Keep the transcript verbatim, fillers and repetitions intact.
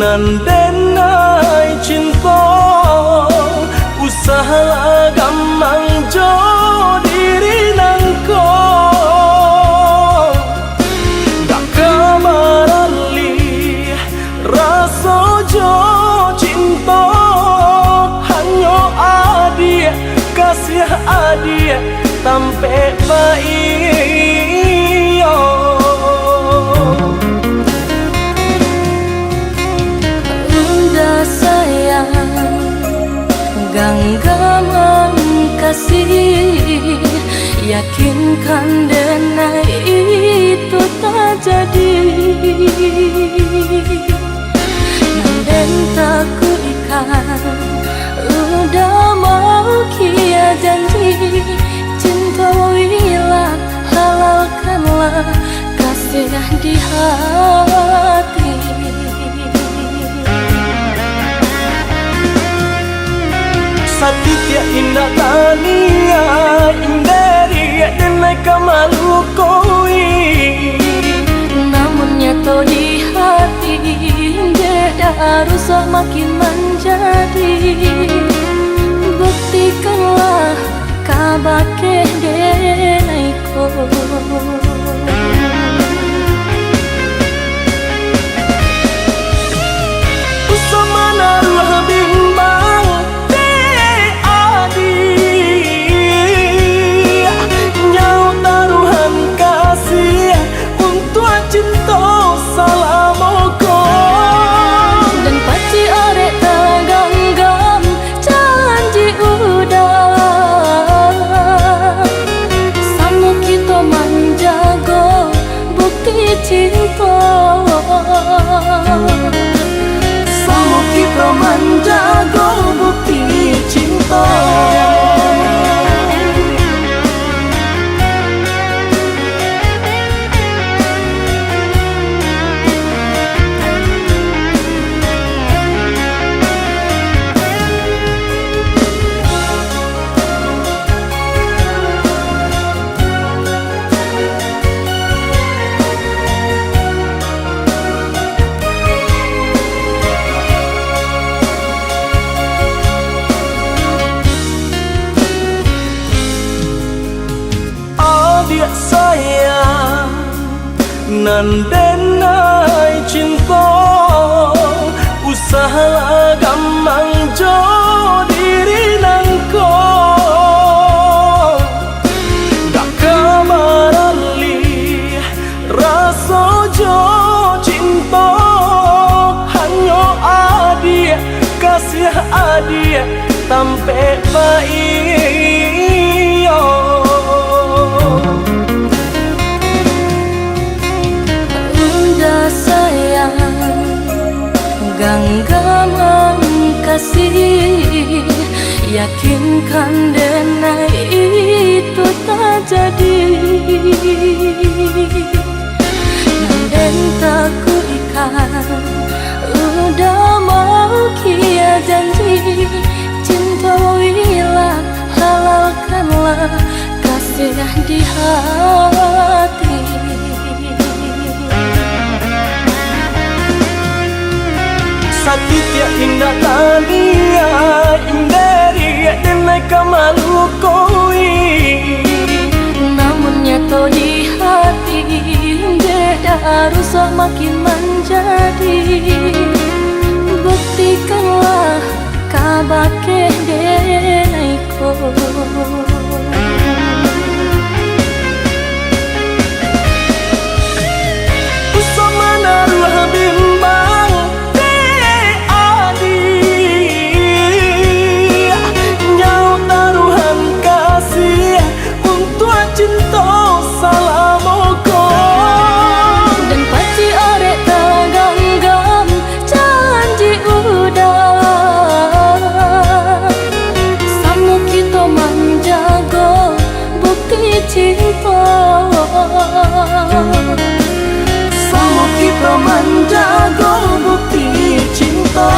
Nan den ai cinto, usahlah gamang jo diri nangko. Dak ka baralih raso jo cinto, hanyo adiak, kasiah adiak, tampek baiyo. Unda sayang, ganggamang kasih, yakinkan den ai itu tajadi. Nan den takuikkan, udah mau kia janji, cinto ilah, halalkanlah kasih di hati. Satitiak indak taniaik, inderi den ai ka malukoi. Namun nyato di hati, dek dah rusak makin manjadi. Buktikanlah kabake den ai ko. Usah manaruah bimbang, dek adiak. Nyawa taruahan kasih untuak cinto salamo ko. Dan pacik arek taganggam janji udah, samo kito manjago bukti cinto. Samo kito manjago bukti cinto. Adiak sayang, nan den ai cinto, usahlah gamang jo diri nangko. Dak ka baralih raso jo cinto, hanyo adiak, kasiah adiak, tampek baiyo. Unda sayang, ganggamang kasih, yakinkan den ai itu tajadi. Nan den takuikkan, udah mau kia janji, cinto ilah, halalkanlah kasih di hati. Satitiak indak taniaik, inderi den ai ka malukoi. Namun nyato di hati, dek dah rusak makin manjadi. Buktikanlah kabake den ai ko. Usah manaruah bimbang, dek adiak. Nyawa taruahan kasih untuak cinto salamo ko. Dan pacik arek taganggam janji udah, samo kito manjago bukti cinto. Samo kito manjago bukti cinto.